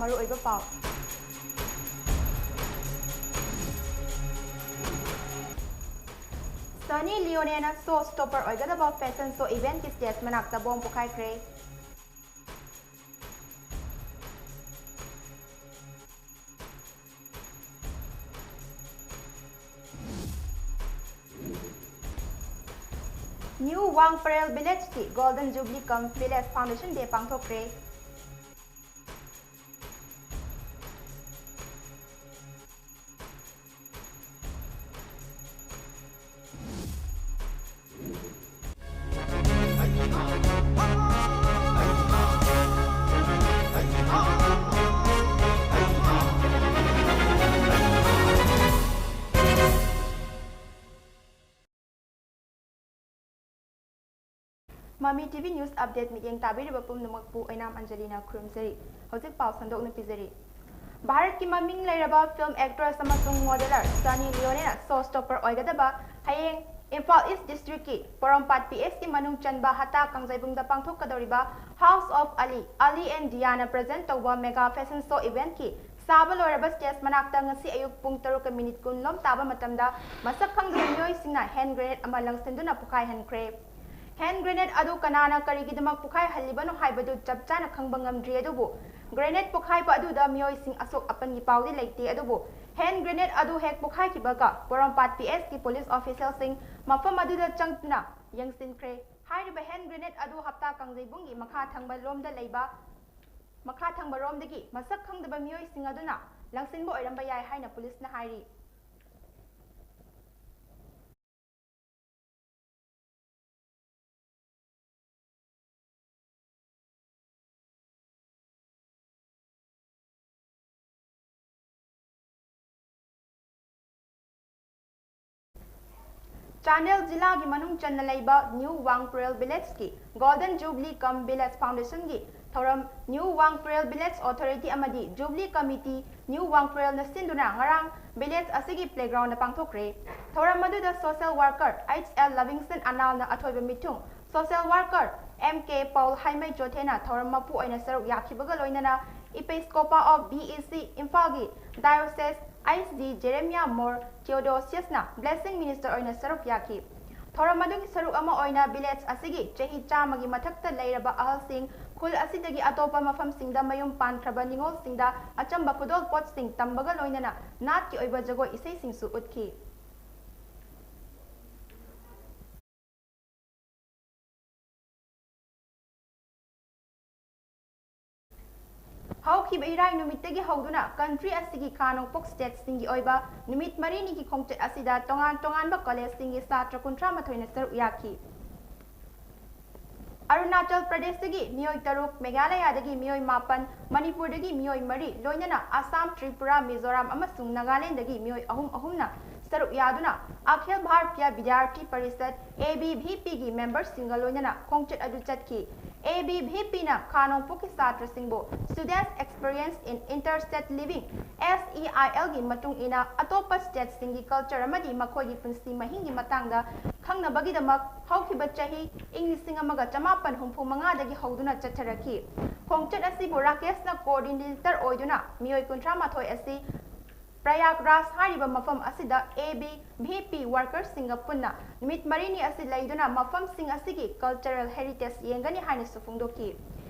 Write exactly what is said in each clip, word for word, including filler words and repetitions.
ꯃꯔꯨꯑꯣꯏꯕ ꯄꯥꯎ꯫ Sunny Leone ꯅ show stopper ꯑꯣꯏꯒꯗꯕ fashion show event ꯀꯤ stage ꯃꯅꯥꯛꯇ bomb ꯄꯣꯈꯥꯏꯈ꯭ꯔꯦ꯫ New Wangparel Village ꯀꯤ Golden Jubilee cum Village Foundation Day ꯄꯥꯡꯊꯣꯛꯈ꯭ꯔꯦ꯫ ꯃꯃꯤ ꯇꯤ ꯚꯤ news update ꯃꯤꯠꯌꯦꯡ ꯇꯥꯕꯤꯔꯤꯕ ꯄꯨꯝꯅꯃꯛꯄꯨ ꯑꯣꯏꯅꯥꯝ ꯑꯟꯖꯂꯤꯅ ꯈꯨꯔꯨꯝꯖꯔꯤ꯫ ꯍꯧꯖꯤꯛ ꯄꯥꯎ ꯁꯟꯗꯣꯛꯅ ꯄꯤꯖꯔꯤ꯫ ꯚꯥꯔꯠꯀꯤ ꯃꯃꯤꯡ ꯂꯩꯔꯕ film actress ꯑꯃꯁꯨꯡ modeler Sunny Leone ꯅ show stopper ꯑꯣꯏꯒꯗꯕ ꯍꯌꯦꯡ ꯏꯝꯐꯥꯜ East District ꯀꯤ ꯄꯣꯔꯣꯝꯄꯥꯠ P S ꯀꯤ ꯃꯅꯨꯡ ꯆꯟꯕ ꯍꯠꯇꯥ ꯀꯥꯡꯖꯩꯕꯨꯡꯗ ꯄꯥꯡꯊꯣꯛꯀꯗꯧꯔꯤꯕ House of Ali, Ali and Diana present ꯇꯧꯕ mega fashion show event ꯀꯤ ꯁꯥꯕ ꯂꯣꯏꯔꯕ stage ꯃꯅꯥꯛꯇ ꯉꯁꯤ ꯑꯌꯨꯛ ꯄꯨꯡ ꯇꯔꯨꯛꯀ minute ꯀꯨꯟ ꯂꯣꯝ ꯇꯥꯕ ꯃꯇꯝꯗ ꯃꯁꯛ ꯈꯪꯗꯕ ꯃꯤꯑꯣꯏꯁꯤꯡꯅ hand grenade ꯑꯃ ꯂꯪꯁꯤꯟꯗꯨꯅ ꯄꯣꯈꯥꯏꯍꯟꯈ꯭ꯔꯦ꯫ Hand grenade ꯑꯗꯨ ꯀꯅꯥꯅ ꯀꯔꯤꯒꯤꯗꯃꯛ ꯄꯣꯈꯥꯏꯍꯜꯂꯤꯕꯅꯣ ꯍꯥꯏꯕꯗꯨ ꯆꯞ ꯆꯥꯅ ꯈꯪꯕ ꯉꯝꯗ꯭ꯔꯤ, ꯑꯗꯨꯕꯨ grenade ꯄꯣꯈꯥꯏꯕ ꯑꯗꯨꯗ ꯃꯤꯑꯣꯏꯁꯤꯡ ꯑꯁꯣꯛ ꯑꯄꯟꯒꯤ ꯄꯥꯎꯗꯤ ꯂꯩꯇꯦ꯫ ꯑꯗꯨꯕꯨ hand grenade ꯑꯗꯨ ꯍꯦꯛ ꯄꯣꯈꯥꯏꯈꯤꯕꯒ ꯄꯣꯔꯣꯝꯄꯥꯠ P S ꯀꯤ police official ꯁꯤꯡ ꯃꯐꯝ ꯑꯗꯨꯗ ꯆꯪꯗꯨꯅ ꯌꯦꯡꯁꯤꯟꯈ꯭ꯔꯦ꯫ ꯍꯥꯏꯔꯤꯕ hand grenade ꯑꯗꯨ ꯍꯞꯇꯥ ꯀꯥꯡꯖꯩꯕꯨꯡꯒꯤ ꯃꯈꯥ ꯊꯪꯕ ꯂꯣꯝꯗ ꯂꯩꯕ, ꯃꯈꯥ ꯊꯪꯕ ꯔꯣꯝꯗꯒꯤ ꯃꯁꯛ ꯈꯪꯗꯕ ꯃꯤꯑꯣꯏꯁꯤꯡ ꯑꯗꯨꯅ ꯂꯪꯁꯤꯟꯕ ꯑꯣꯏꯔꯝꯕ ꯌꯥꯏ ꯍꯥꯏꯅ police ꯅ ꯍꯥꯏꯔꯤ꯫ ꯆꯥꯟꯗꯦꯜ ꯖꯤꯂꯥꯒꯤ ꯃꯅꯨꯡ ꯆꯟꯅ ꯂꯩꯕ New Wangparel Village ꯀꯤ Golden Jubilee cum Village Foundation ꯒꯤ ꯊꯧꯔꯝ New Wangparel Village Authority ꯑꯃꯗꯤ Jubilee Committee New Wangparel ꯅ ꯁꯤꯟꯗꯨꯅ ꯉꯔꯥꯡ village ꯑꯁꯤꯒꯤ playground ꯗ ꯄꯥꯡꯊꯣꯛꯈ꯭ꯔꯦ꯫ ꯊꯧꯔꯝ ꯑꯗꯨꯗ social worker H L Livingston ꯑꯅꯥꯜꯅ ꯑꯊꯣꯏꯕ ꯃꯤꯊꯨꯡ, social worker M K Paul ꯍꯥꯏꯃꯩ ꯆꯣꯊꯦꯅ ꯊꯧꯔꯝ ꯃꯄꯨ ꯑꯣꯏꯅ ꯁꯔꯨꯛ ꯌꯥꯈꯤꯕꯒ ꯂꯣꯏꯅꯅ Episcopal of B E C ꯏꯝꯐꯥꯜꯒꯤ Diocese Archdeacon Jeremiah Moore Theodosiusꯅ Blessing Minister ꯑꯣꯏꯅ ꯁꯔꯨꯛ ꯌꯥꯈꯤ꯫ ꯊꯧꯔꯝ ꯑꯗꯨꯒꯤ ꯁꯔꯨꯛ ꯑꯃ ꯑꯣꯏꯅ village ꯑꯁꯤꯒꯤ ꯆꯍꯤ ꯆꯥꯝꯃꯒꯤ ꯃꯊꯛꯇ ꯂꯩꯔꯕ ꯑꯍꯜꯁꯤꯡ, ꯈꯨꯜ ꯑꯁꯤꯗꯒꯤ ꯑꯇꯣꯞꯄ ꯃꯐꯝꯁꯤꯡꯗ ꯃꯌꯨꯝ ꯄꯥꯟꯈ꯭ꯔꯕ ꯅꯤꯉꯣꯜꯁꯤꯡꯗ ꯑꯆꯝꯕ ꯈꯨꯗꯣꯜꯄꯣꯠꯁꯤꯡ ꯇꯝꯕꯒ ꯂꯣꯏꯅꯅ ꯅꯥꯠꯀꯤ ꯑꯣꯏꯕ ꯖꯒꯣꯏ ꯏꯁꯩꯁꯤꯡꯁꯨ ꯎꯠꯈꯤ꯫ ꯍꯧꯈꯤꯕ ꯏꯔꯥꯏ ꯅꯨꯃꯤꯠꯇꯒꯤ ꯍꯧꯗꯨꯅ country ꯑꯁꯤꯒꯤ ꯈꯥ ꯅꯣꯡꯄꯣꯛ stateꯁꯤꯡꯒꯤ ꯑꯣꯏꯕ ꯅꯨꯃꯤꯠ ꯃꯔꯤꯅꯤꯒꯤ ꯈꯣꯡꯆꯠ ꯑꯁꯤꯗ ꯇꯣꯉꯥꯟ ꯇꯣꯉꯥꯟꯕ collegeꯁꯤꯡꯒꯤ ꯁꯥꯇ꯭ꯔ ꯀꯨꯟꯊ꯭ꯔꯥ ꯃꯥꯊꯣꯏꯅ ꯁꯔꯨꯛ ꯌꯥꯈꯤ꯫ ꯑꯔꯨꯅꯥꯆꯜ ꯄ꯭ꯔꯗꯦꯁꯇꯒꯤ ꯃꯤꯑꯣꯏ ꯇꯔꯨꯛ, ꯃꯦꯘꯥꯂꯌꯥꯗꯒꯤ ꯃꯤꯑꯣꯏ ꯃꯥꯄꯟ, ꯃꯅꯤꯄꯨꯔꯗꯒꯤ ꯃꯤꯑꯣꯏ ꯃꯔꯤ, ꯂꯣꯏꯅꯅ ꯑꯁꯥꯝ, ꯇ꯭ꯔꯤꯄꯨꯔꯥ, ꯃꯤꯖꯣꯔꯥꯝ ꯑꯃꯁꯨꯡ ꯅꯥꯒꯥꯂꯦꯟꯗꯒꯤ ꯃꯤꯑꯣꯏ ꯑꯍꯨꯝ ꯑꯍꯨꯝꯅ ꯁꯔꯨꯛ ꯌꯥꯗꯨꯅ ꯑꯈꯤꯜ ꯚꯥꯔꯇꯤꯌꯥ ꯕꯤꯗ꯭ꯌꯥꯔꯊꯤ ꯄꯔꯤꯁꯠ, ABVPꯒꯤ memberꯁꯤꯡꯒ ꯂꯣꯏꯅꯅ ꯈꯣꯡꯆꯠ ꯑꯗꯨ ꯆꯠꯈꯤ꯫ ABVPꯅ ꯈꯥ ꯅꯣꯡꯄꯣꯛꯀꯤ ꯁꯥꯇ꯭ꯔꯁꯤꯡꯕꯨ Students Experience in Interstate Living, SEILꯒꯤ ꯃꯇꯨꯡ ꯏꯟꯅ ꯑꯇꯣꯞꯄ stateꯁꯤꯡꯒꯤ culture ꯑꯃꯗꯤ ꯃꯈꯣꯏꯒꯤ ꯄꯨꯟꯁꯤ ꯃꯍꯤꯡꯒꯤ ꯃꯇꯥꯡꯗ ꯈꯪꯅꯕꯒꯤꯗꯃꯛ ꯍꯧꯈꯤꯕ ꯆꯍꯤ ꯏꯪ ꯂꯤꯁꯤꯡ ꯑꯃꯒ ꯆꯃꯥꯄꯟ ꯍꯨꯝꯐꯨ ꯃꯉꯥꯗꯒꯤ ꯍꯧꯗꯨꯅ ꯆꯠꯊꯔꯛꯈꯤ꯫ ꯈꯣꯡꯆꯠ ꯑꯁꯤꯕꯨ ꯔꯥꯀꯦꯁꯅ coordinator ꯑꯣꯏꯗꯨꯅ ꯃꯤꯑꯣꯏ ꯀꯨꯟꯊ꯭ꯔꯥ ꯃꯥꯊꯣꯏ ꯑꯁꯤ ꯄ꯭ꯔꯌꯥꯒꯔꯥꯖ ꯍꯥꯏꯔꯤꯕ ꯃꯐꯝ ꯑꯁꯤꯗ ABVP workersꯁꯤꯡꯒ ꯄꯨꯟꯅ ꯅꯨꯃꯤꯠ ꯃꯔꯤꯅꯤ ꯑꯁꯤ ꯂꯩꯗꯨꯅ ꯃꯐꯝꯁꯤꯡ ꯑꯁꯤꯒꯤ cultural heritage ꯌꯦꯡꯒꯅꯤ ꯍꯥꯏꯅꯁꯨ ꯐꯣꯡꯗꯣꯛꯈꯤ꯫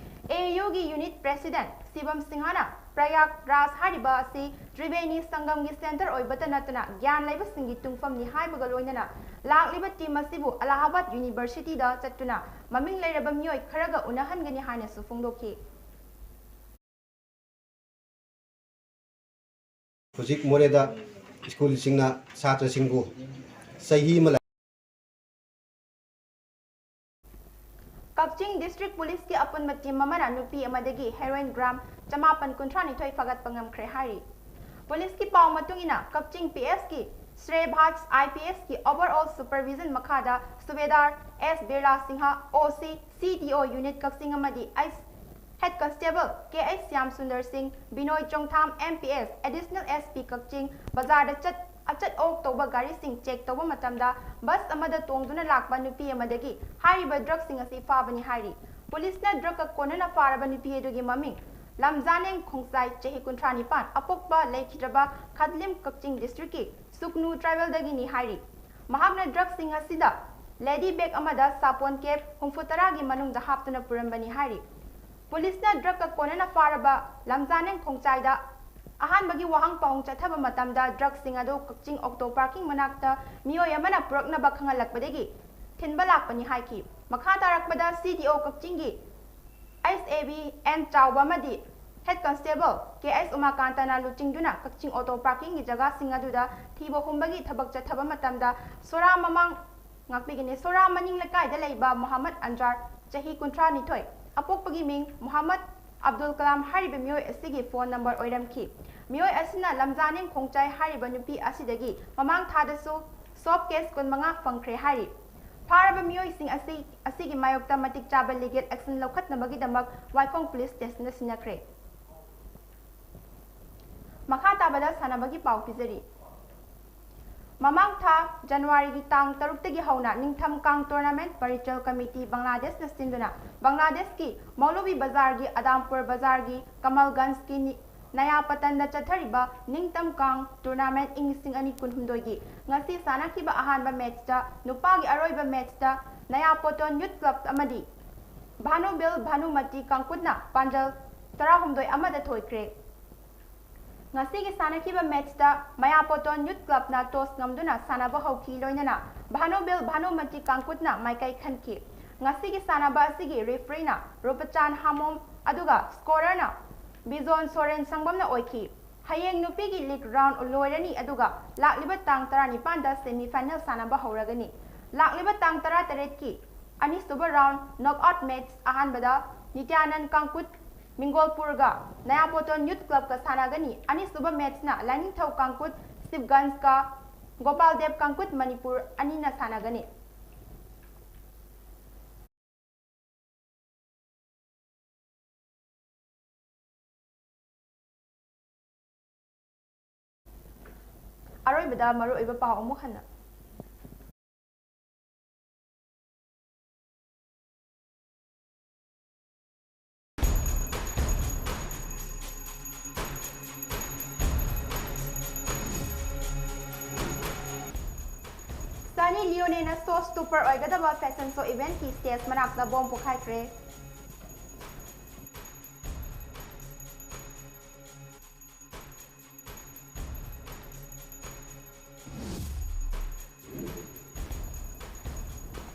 AUꯒꯤ unit president ꯁꯤꯕꯝ ꯁꯤꯡꯍꯅ ꯄ꯭ꯔꯌꯥꯒꯔꯥꯖ ꯍꯥꯏꯔꯤꯕ ꯑꯁꯤ ꯇ꯭ꯔꯤꯕꯦꯅꯤ ꯁꯪꯒꯝꯒꯤ centre ꯑꯣꯏꯕꯇ ꯅꯠꯇꯅ ꯒ꯭ꯌꯥꯟ ꯂꯩꯕꯁꯤꯡꯒꯤ ꯇꯨꯡꯐꯝꯅꯤ ꯍꯥꯏꯕꯒ ꯂꯣꯏꯅꯅ ꯂꯥꯛꯂꯤꯕ team ꯑꯁꯤꯕꯨ ꯑꯂꯥꯍꯥꯕꯥꯗ Universityꯗ ꯆꯠꯇꯨꯅ ꯃꯃꯤꯡ ꯂꯩꯔꯕ ꯃꯤꯑꯣꯏ ꯈꯔꯒ ꯎꯅꯍꯟꯒꯅꯤ ꯍꯥꯏꯅꯁꯨ ꯐꯣꯡꯗꯣꯛꯈꯤ꯫ ꯍꯧꯖꯤꯛ ꯃꯣꯔꯦꯗ ꯁ꯭ꯀꯨꯜꯁꯤꯡꯅ ꯁꯥꯇ꯭ꯔꯁꯤꯡꯕꯨ ꯆꯍꯤ ꯑꯃ ꯂꯥꯏ- ꯀꯛꯆꯤꯡ district policeꯀꯤ ꯑꯄꯨꯟꯕ team ꯑꯃꯅ ꯅꯨꯄꯤ ꯑꯃꯗꯒꯤ heroin gram ꯆꯃꯥꯄꯟ ꯀꯨꯟꯊ꯭ꯔꯥ ꯅꯤꯊꯣꯏ ꯐꯥꯒꯠꯄ ꯉꯝꯈ꯭ꯔꯦ ꯍꯥꯏꯔꯤ꯫ Policeꯀꯤ ꯄꯥꯎ ꯃꯇꯨꯡ ꯏꯟꯅ ꯀꯛꯆꯤꯡ PSꯀꯤ ꯁ꯭ꯔꯦ ꯚꯥꯖ IPSꯀꯤ overall supervision ꯃꯈꯥꯗ ꯁꯨꯕꯦꯗꯥꯔ S Birla Singh, OC, CTO unit ꯀꯛꯆꯤꯡ ꯑꯃꯗꯤ ꯑꯩꯆ Head Constable ꯀꯦ ꯑꯩꯆ ꯁ꯭ꯌꯥꯝ ꯁꯨꯟꯗꯔ ꯁꯤꯡ, ꯕꯤꯅꯣꯏ ꯆꯣꯡꯊꯥꯝ M P S, Additional S P ꯀꯛꯆꯤꯡ, ꯕꯖꯥꯔꯗ ꯆꯠ ꯑꯆꯠ ꯑꯣꯛ ꯇꯧꯕ ꯒꯥꯔꯤꯁꯤꯡ check ꯇꯧꯕ ꯃꯇꯝꯗ bus ꯑꯃꯗ ꯇꯣꯡꯗꯨꯅ ꯂꯥꯛꯄ ꯅꯨꯄꯤ ꯑꯃꯗꯒꯤ ꯍꯥꯏꯔꯤꯕ drugꯁꯤꯡ ꯑꯁꯤ ꯐꯥꯕꯅꯤ ꯍꯥꯏꯔꯤ꯫ Policeꯅ drugꯀ ꯀꯣꯟꯅꯅ ꯐꯥꯔꯕ ꯅꯨꯄꯤ ꯑꯗꯨꯒꯤ ꯃꯃꯤꯡ ꯂꯝꯖꯥꯅꯦꯡ ꯈꯣꯡꯆꯥꯏ, ꯆꯍꯤ ꯀꯨꯟꯊ꯭ꯔꯥ ꯅꯤꯄꯥꯟ, ꯑꯄꯣꯛꯄ ꯂꯩꯈꯤꯗ꯭ꯔꯕ ꯈꯥꯗꯂꯤꯝ, ꯀꯛꯆꯤꯡ district ꯀꯤ ꯁꯨꯛꯅꯨ tribal ꯗꯒꯤꯅꯤ ꯍꯥꯏꯔꯤ꯫ ꯃꯍꯥꯛꯅ drug ꯁꯤꯡ ꯑꯁꯤꯗ lady bag ꯑꯃꯗ ꯁꯥꯄꯣꯟ cap ꯍꯨꯝꯐꯨ ꯇꯔꯥꯒꯤ ꯃꯅꯨꯡꯗ ꯍꯥꯞꯇꯨꯅ ꯄꯨꯔꯝꯕꯅꯤ ꯍꯥꯏꯔꯤ꯫ Police ꯅ drug ꯀ ꯀꯣꯟꯅꯅ ꯐꯥꯔꯕ ꯂꯝꯖꯥꯅꯦꯡ ꯈꯣꯡꯆꯥꯏꯗ ꯑꯍꯥꯟꯕꯒꯤ ꯋꯥꯍꯪ ꯄꯥꯎꯍꯪ ꯆꯠꯊꯕ ꯃꯇꯝꯗ drug ꯁꯤꯡ ꯑꯗꯨ ꯀꯛꯆꯤꯡ auto parking ꯃꯅꯥꯛꯇ ꯃꯤꯑꯣꯏ ꯑꯃꯅ ꯄꯨꯔꯛꯅꯕ ꯈꯪꯍꯜꯂꯛꯄꯗꯒꯤ ꯊꯤꯟꯕ ꯂꯥꯛꯄꯅꯤ ꯍꯥꯏꯈꯤ꯫ ꯃꯈꯥ ꯇꯥꯔꯛꯄꯗ C D O ꯀꯛꯆꯤꯡꯒꯤ S A B N ꯆꯥꯎꯕ ꯑꯃꯗꯤ Head Constable K S ꯎꯃꯥꯀꯥꯟꯇꯅ ꯂꯨꯆꯤꯡꯗꯨꯅ ꯀꯛꯆꯤꯡ auto parking ꯒꯤ ꯖꯒꯥꯁꯤꯡ ꯑꯗꯨꯗ ꯊꯤꯕ ꯍꯨꯝꯕꯒꯤ ꯊꯕꯛ ꯆꯠꯊꯕ ꯃꯇꯝꯗ ꯁꯣꯔꯥ ꯃꯃꯥꯡ, ꯉꯥꯛꯄꯤꯒꯅꯤ, ꯁꯣꯔꯥ ꯃꯅꯤꯡ ꯂꯩꯀꯥꯏꯗ ꯂꯩꯕ ꯃꯣꯍꯥꯃꯗ ꯑꯟꯖꯥꯔ, ꯆꯍꯤ ꯀꯨꯟꯊ꯭ꯔꯥ ꯅꯤꯊꯣꯏ, ꯑꯄꯣꯛꯄꯒꯤ ꯃꯤꯡ ꯃꯣꯍꯥꯃꯗ ꯑꯕꯗꯨꯜ ꯀꯂꯥꯝ ꯍꯥꯏꯔꯤꯕ ꯃꯤꯑꯣꯏ ꯑꯁꯤꯒꯤ phone number ꯑꯣꯏꯔꯝꯈꯤ꯫ ꯃꯤꯑꯣꯏ ꯑꯁꯤꯅ ꯂꯝꯖꯥꯅꯤꯡ ꯈꯣꯡꯆꯥꯏ ꯍꯥꯏꯔꯤꯕ ꯅꯨꯄꯤ ꯑꯁꯤꯗꯒꯤ ꯃꯃꯥꯡ ꯊꯥꯗꯁꯨ soap case ꯀꯨꯟꯃꯉꯥ ꯐꯪꯈ꯭ꯔꯦ ꯍꯥꯏꯔꯤ꯫ ꯐꯥꯔꯕ ꯃꯤꯑꯣꯏꯁꯤꯡ ꯑꯁꯤ, ꯑꯁꯤꯒꯤ ꯃꯥꯌꯣꯛꯇ ꯃꯇꯤꯛ ꯆꯥꯕ legal action ꯂꯧꯈꯠꯅꯕꯒꯤꯗꯃꯛ ꯋꯥꯏꯈꯣꯡ police station ꯗ ꯁꯤꯟꯅꯈ꯭ꯔꯦ꯫ ꯃꯈꯥ ꯇꯥꯕꯗ ꯁꯥꯟꯅꯕꯒꯤ ꯄꯥꯎ ꯄꯤꯖꯔꯤ꯫ ꯃꯃꯥꯡ ꯊꯥ January ꯒꯤ ꯇꯥꯡ ꯇꯔꯨꯛꯇꯒꯤ ꯍꯧꯅ ꯅꯤꯡꯊꯝ ꯀꯥꯡ tournament Virtual Committee ꯕꯪꯒ꯭ꯂꯥꯗꯦꯁꯅ ꯁꯤꯟꯗꯨꯅ ꯕꯪꯒ꯭ꯂꯥꯗꯦꯁꯀꯤ ꯃꯧꯂꯨꯚꯤ ꯕꯖꯥꯔꯒꯤ ꯑꯗꯥꯝꯄꯨꯔ ꯕꯖꯥꯔꯒꯤ ꯀꯃꯜꯒꯟꯖꯀꯤ ꯅꯤ-, ꯅꯌꯥꯄꯇꯟꯗ ꯆꯠꯊꯔꯤꯕ ꯅꯤꯡꯊꯝ ꯀꯥꯡ tournament ꯏꯪ ꯂꯤꯁꯤꯡ ꯑꯅꯤ ꯀꯨꯟꯍꯨꯝꯗꯣꯏꯒꯤ ꯉꯁꯤ ꯁꯥꯟꯅꯈꯤꯕ ꯑꯍꯥꯟꯕ match ꯇ ꯅꯨꯄꯥꯒꯤ ꯑꯔꯣꯏꯕ match ꯇ ꯅꯌꯥꯄꯇꯟ Youth Club ꯑꯃꯗꯤ ꯚꯥꯅꯨꯕꯦꯜ ꯚꯥꯅꯨꯃꯇꯤ ꯀꯥꯡꯀꯨꯠꯅ ꯄꯥꯟꯖꯜ ꯇꯔꯥꯍꯨꯝꯗꯣꯏ ꯑꯃꯗ ꯊꯣꯏꯈ꯭ꯔꯦ꯫ ꯉꯁꯤꯒꯤ ꯁꯥꯟꯅꯈꯤꯕ match ꯇ ꯃꯌꯥꯄꯇꯟ Youth Club ꯅ toss ꯉꯝꯗꯨꯅ ꯁꯥꯟꯅꯕ ꯍꯧꯈꯤ, ꯂꯣꯏꯅꯅ ꯚꯥꯅꯨꯕꯦꯜ ꯚꯥꯅꯨꯃꯇꯤ ꯀꯥꯡꯀꯨꯠꯅ ꯃꯥꯏꯀꯩ ꯈꯟꯈꯤ꯫ ꯉꯁꯤꯒꯤ ꯁꯥꯟꯅꯕ ꯑꯁꯤꯒꯤ referee ꯅ ꯔꯨꯄꯆꯥꯟ ꯍꯥꯃꯣꯝ ꯑꯗꯨꯒ scorer ꯅ ꯕꯤꯖꯣꯟ ꯁꯣꯔꯦꯟ ꯁꯪꯕꯝꯅ ꯑꯣꯏꯈꯤ꯫ ꯍꯌꯦꯡ ꯅꯨꯄꯤꯒꯤ league round ꯂꯣꯏꯔꯅꯤ, ꯑꯗꯨꯒ ꯂꯥꯛꯂꯤꯕ ꯇꯥꯡ ꯇꯔꯥꯅꯤꯄꯥꯟꯗ semi final ꯁꯥꯟꯅꯕ ꯍꯧꯔꯒꯅꯤ꯫ ꯂꯥꯛꯂꯤꯕ ꯇꯥꯡ ꯇꯔꯥꯇꯔꯦꯠꯀꯤ ꯑꯅꯤꯁꯨꯕ round knockout match ꯑꯍꯥꯟꯕꯗ ꯅꯤꯇ꯭ꯌꯥꯅꯟ ꯀꯥꯡꯀꯨꯠ ꯃꯤꯡꯒꯣꯜꯄꯨꯔꯒ ꯅꯌꯥꯄꯣꯇꯣꯟ Youth Club ꯀ ꯁꯥꯟꯅꯒꯅꯤ꯫ ꯑꯅꯤꯁꯨꯕ match ꯅ ꯂꯥꯏꯅꯤꯡꯊꯧ ꯀꯥꯡꯀꯨꯠ ꯁꯤꯕꯒꯟꯖꯀ ꯒꯣꯄꯥꯜ ꯗꯦꯕ ꯀꯥꯡꯀꯨꯠ ꯃꯅꯤꯄꯨꯔ ꯑꯅꯤꯅ ꯁꯥꯟꯅꯒꯅꯤ꯫ ꯑꯔꯣꯏꯕꯗ ꯃꯔꯨꯑꯣꯏꯕ ꯄꯥꯎ ꯑꯃꯨꯛ ꯍꯟꯅ꯫ ꯂꯤꯌꯣꯅꯦꯅ ꯁꯣ ꯁ꯭ꯇꯣꯄꯔ ꯑꯣꯏꯒꯗꯕ ꯐꯦꯁꯟ ꯁꯣ ꯏꯚꯦꯟꯠꯀꯤ ꯁ꯭ꯇꯦꯖ ꯃꯅꯥꯛꯇ ꯕꯣꯝ ꯄꯣꯈꯥꯏꯈ꯭ꯔꯦ꯫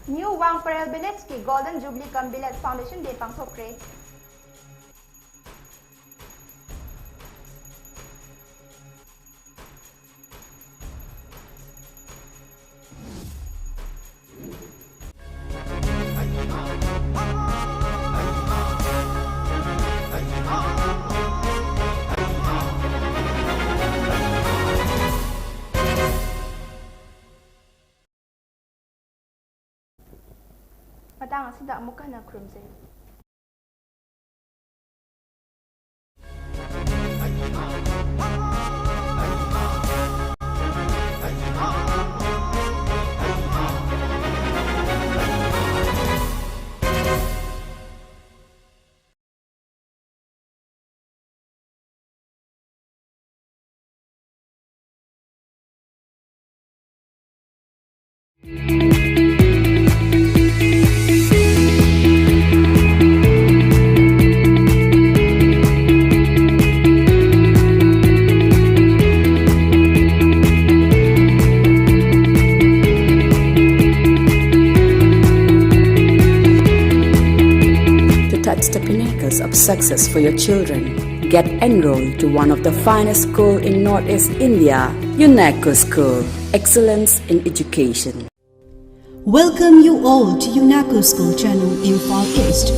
ꯅ꯭ꯌꯨ ꯋꯥꯡ ꯄꯔꯦꯜ ꯚꯤꯂꯦꯖꯀꯤ ꯒꯣꯜꯗꯟ ꯖꯨꯕꯂꯤ ꯀꯝ ꯚꯤꯂꯦꯖ ꯐꯥꯎꯟꯗꯦꯁꯟ ꯗꯦ ꯄꯥꯡꯊꯣꯛꯈ꯭ꯔꯦ꯫ ꯃꯇꯥꯡ ꯑꯁꯤꯗ ꯑꯃꯨꯛ ꯍꯟꯅ ꯈꯨꯔꯨꯝꯖꯔꯤ꯫ To touch the pinnacles of success for your children, get enrolled to one of the finest school in Northeast India, UNACO School. Excellence in education. Welcome you all to UNACO School Channel, Imphal East,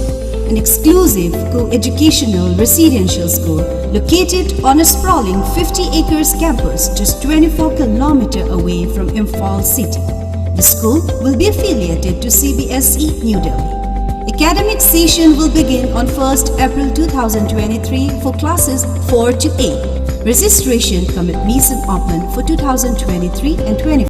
an exclusive co-educational residential school located on a sprawling fifty acres campus just twenty-four kilometer away from Imphal city. The school will be affiliated to C B S E New Delhi. Academic session will begin on first April two thousand twenty-three for classes four to eight. Registration cum admission open for two thousand twenty-three and twenty-four.